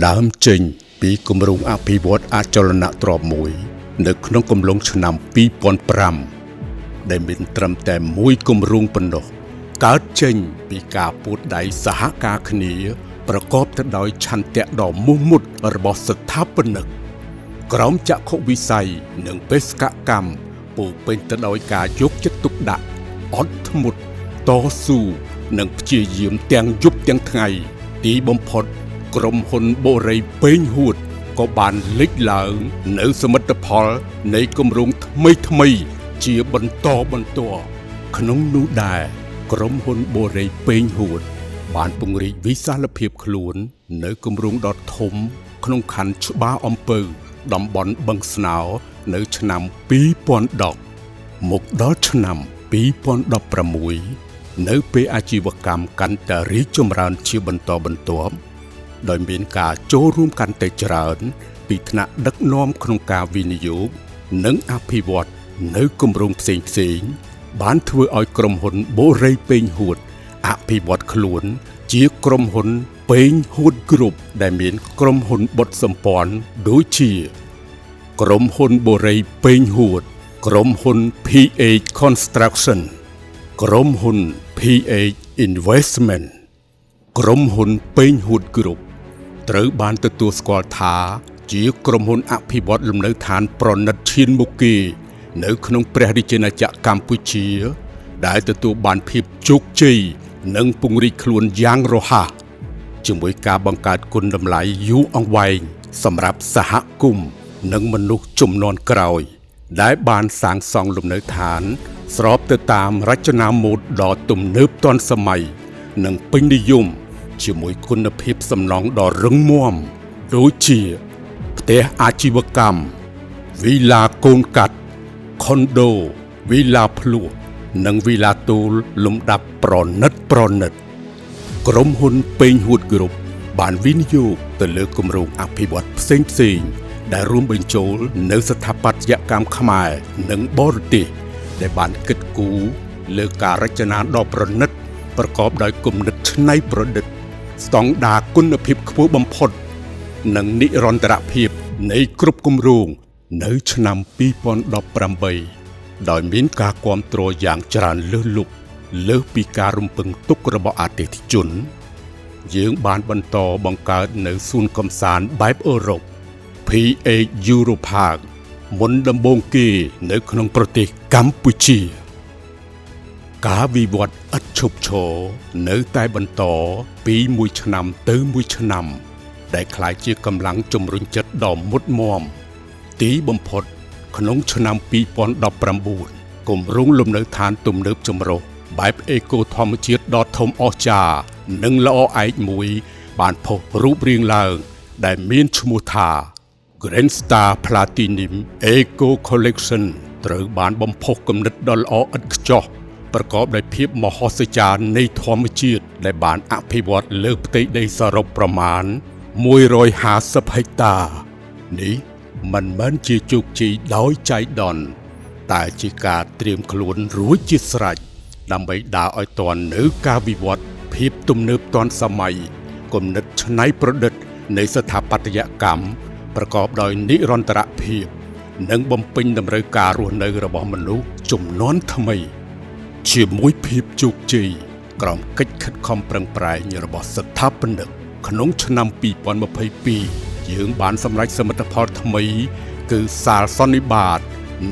ដើមចេញពីគម្រោងអភិវឌ្ឍអចលនទ្រព្យមួយ នៅក្នុងកំឡុងឆ្នាំ2005ដែលមានត្រឹមតែមួយគម្រោងប៉ុណ្ណោះកើតចេញពីការពួតដៃសហការគ្នា ប្រកបទៅដោយឆន្ទៈដ៏មោះមុតរបស់ស្ថាបនិកក្រោមចក្ខុវិស័យនិងបេសកកម្មពោរពេញទៅដោយការយកចិត្តទុកដាក់អត់ធ្មត់តស៊ូនិងព្យាយាមទាំងយប់ទាំងថ្ងៃ ទីបំផុត ក្រុមហ៊ុនបូរីពេងហួតក៏បានលេចឡើង នៅសមិទ្ធផលនៃគម្រោងថ្មីថ្មីៗជាបន្តបន្ទាប់ក្នុងនោះដែរក្រុមហ៊ុនបូរីពេងហួត បានពង្រីកវិសាលភាពខ្លួន នៅគម្រោងដ៏ធំ ក្នុងខណ្ឌច្បារអំពៅតំបន់បឹងស្នោនៅឆ្នាំ2010មកដល់ឆ្នាំ2016នៅពេលអាជីវកម្មកាន់តែរីកចម្រើនជាបន្តបន្ទាប់ដោយមានការចូលរួមកាន់តែច្រើន ពីថ្នាក់ដឹកនាំក្នុងការវិនិយោគនិងអភិវឌ្ឍនៅគម្រោងផ្សេងផ្សេងៗបានធ្វើឲ្យក្រុមហ៊ុនបូរីពេងហួត អភិវឌ្ឍខ្លួន ជាក្រុមហ៊ុនពេងហួតគ្រប់ដែលមានក្រុមហ៊ុនបុត្រសម្ព័ន្ធដូចជា ក្រុមហ៊ុនបូរីពេងហួត ក្រុមហ៊ុន PH Construction ក្រុមហ៊ុន PH Investment ក្រុមហ៊ុនពេងហួតគ្រប់ត្រូវបានទទួលស្គាល់ថា ជាក្រុមហ៊ុនអភិវឌ្ឍលំនៅឋានប្រណិតឈានមុខគេ នៅក្នុងព្រះរាជាណាចក្រកម្ពុជា ដែលទទួលបានភាពជោគជ័យនិងពង្រីកខ្លួនយ៉ាងរហ័សជាមួយការបង្កើតគុណតម្លៃយូរអង្វែងសម្រាប់សហគមន៍និងមនុស្សជំនាន់ក្រោយ ដែលបានសាងសង់លំនៅឋាន ស្របទៅតាមរចនាម៉ូដដ៏ទំនើបទាន់សម័យនិងពេញនិយម ជាមួយគុណភាពសំណង់ដ៏រឹងមាំដូចជា ផ្ទះអាជីវកម្មវីឡាកូនកាត់ខុនដូវីឡាភ្លោះនិងវីឡាទូលលំដាប់ប្រណិតប្រណិត ក្រុមហ៊ុនពេងហួតគ្រប់បានវិនិយោគទៅលើគម្រោងអភិវឌ្ឍផ្សេងផ្សេងៗដែលរួមបញ្ចូលនៅស្ថាបត្យកម្មខ្មែរនិងបរទេសដែលបានគិតគូរលើការរចនាដ៏ប្រណិត ប្រកបដោយគំនិតច្នៃប្រឌិត ស្តង់ដារគុណភាពខ្ពស់បំផុត និងនិរន្តរភាពនៃគ្រប់គម្រោងនៅឆ្នាំ2018ដោយមានការគាំទ្រយ៉ាងច្រើនលើសលប់លើសពីការរំពឹងទុករបស់អតិថិជន យើងបានបន្តបង្កើតនៅសួនកម្សាន្តបែបអឺរ៉ុប PH Euro Park មុនដំបូងគេនៅក្នុងប្រទេសកម្ពុជា ការវិវត្តឥតឈប់ឈរនៅតែបន្តពីមួយឆ្នាំទៅមួយឆ្នាំ ដែលក្លាយជាកម្លាំងជំរុញចិត្តដ៏មុតមាំទីបំផុត ក្នុងឆ្នាំ2019គម្រោងលំនៅឋានទំនើបចម្រុះបែបអេកូធម្មជាតិដ៏ធំអស្ចារ្យនិងល្អឯកមួយ បានផុសរូបរាងឡើង ដែលមានឈ្មោះថា Grand Star Platinum Eco Collection ត្រូវបានបំផុសគំនិតដ៏ល្អឥតខ្ចោះប្រកបដោយភាពមហស្ចារ្យនៃធម្មជាតិដែលបានអភិវឌ្ឍលើផ្ទៃដីសរុបប្រមាណ150ហិកតា នេះមិនមែនជាជោគជ័យដោយចៃដន្យតែជាការត្រៀមខ្លួនរួចជាស្រេចដើម្បីដើរឲ្យទាន់នៅការវិវត្តភាពទំនើបទាន់សម័យគំនិតច្នៃប្រឌិតនៃស្ថាបត្យកម្មប្រកបដោយនិរន្តរភាព និងបំពេញតម្រូវការរស់នៅរបស់មនុស្សជំនាន់ថ្មី ជាមួយភាពជោគជ័យក្រោមកិច្ចខិតខំប្រឹងប្រែងរបស់ស្ថាបនិកក្នុងឆ្នាំ2022យើងបានសម្រេចសមិទ្ធផលថ្មី គឺសាលសន្និបាត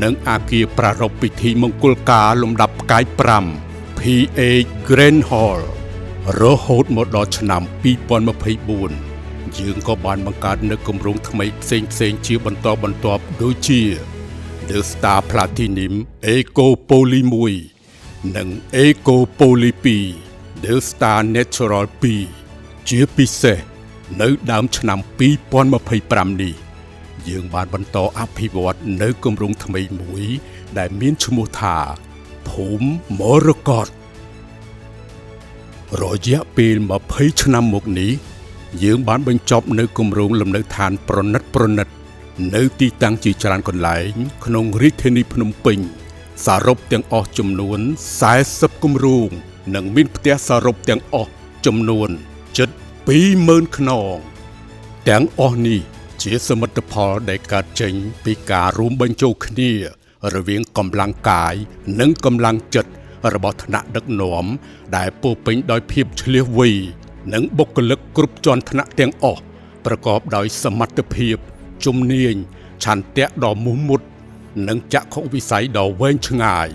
និងអាគារប្រារព្ធពិធីមង្គលការលំដាប់ផ្កាយ5 PH Grand Hall រហូតមកដល់ឆ្នាំ2024យើងក៏បានបង្កើតនូវគម្រោងថ្មីផ្សេងៗជាបន្តបន្ទាប់ដូចជា The Star Platinum Eco Poly 1និង Eco Poly 2 The Star Natural 2ជាពិសេសនៅដើមឆ្នាំ2025នេះ យើងបានបន្តអភិវឌ្ឍនៅគម្រោងថ្មីមួយ ដែលមានឈ្មោះថាភូមិមរកតរយៈពេល20ឆ្នាំមកនេះយើងបានបញ្ចប់នៅគម្រោងលំនៅឋានប្រណិតប្រណិត នៅទីតាំងជាច្រើនកន្លែង ក្នុងរាជធានីភ្នំពេញ សរុបទាំងអស់ចំនួន40គម្រោងនិងមានផ្ទះសរុបទាំងអស់ចំនួនជិត20000ខ្នង ទាំងអស់នេះជាសមិទ្ធផលដែលកើតចេញពីការរួមបញ្ចូលគ្នា រវាងកម្លាំងកាយនិងកម្លាំងចិត្តរបស់ថ្នាក់ដឹកនាំដែលពោរពេញដោយភាពឈ្លាសវៃនិងបុគ្គលិកគ្រប់ជាន់ថ្នាក់ទាំងអស់ប្រកបដោយសមត្ថភាពជំនាញឆន្ទៈដ៏មោះមុត និងចក្ខុវិស័យដ៏វែងឆ្ងាយ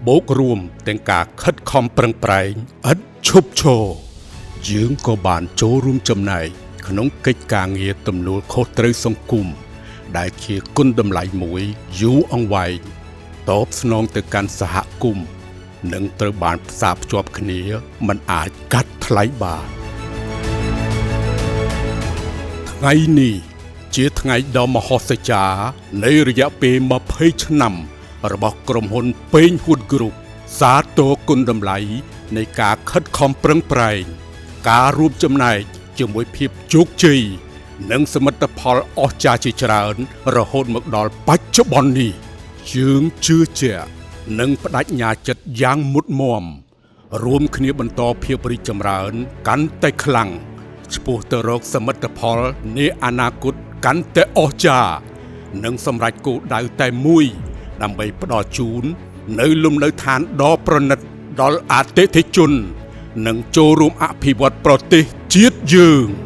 បូករួមទាំងការខិតខំប្រឹងប្រែងឥតឈប់ឈរយើងក៏បានចូលរួមចំណែកក្នុងកិច្ចការងារទំនួលខុសត្រូវសង្គមដែលជាគុណតម្លៃមួយយូរអង្វែងតបស្នងទៅកាន់សហគមន៍និងត្រូវបានផ្សារភ្ជាប់គ្នាមិនអាចកាត់ថ្លៃបានថ្ងៃនេះជាថ្ងៃដ៏មហោស្ចារ្យនៃរយៈពេល20ឆ្នាំ របស់ក្រុមហ៊ុនពេងហ៊ួត Group សាទរគុណតម្លៃនៃការខិតខំប្រឹងប្រែង ការរួមចំណែកជាមួយភាពជោគជ័យនិងសមិទ្ធផលអស្ចារ្យជាច្រើន រហូតមកដល់បច្ចុប្បន្ននេះយើងជឿជាក់និងបដិញ្ញាចិត្តយ៉ាងមុតមមរួមគ្នាបន្តភាពរីកចម្រើន កាន់តែខ្លាំងឆ្ពោះទៅរកសមិទ្ធផលនាអនាគតកាន់តែអស្ចារ្យនិងសម្រេចគោលដៅតែមួយ ដើម្បីផ្ដល់ជូននៅលំនៅឋានដ៏ប្រណិតដល់អតិថិជន និងចូលរួមអភិវឌ្ឍប្រទេសជាតិយើង។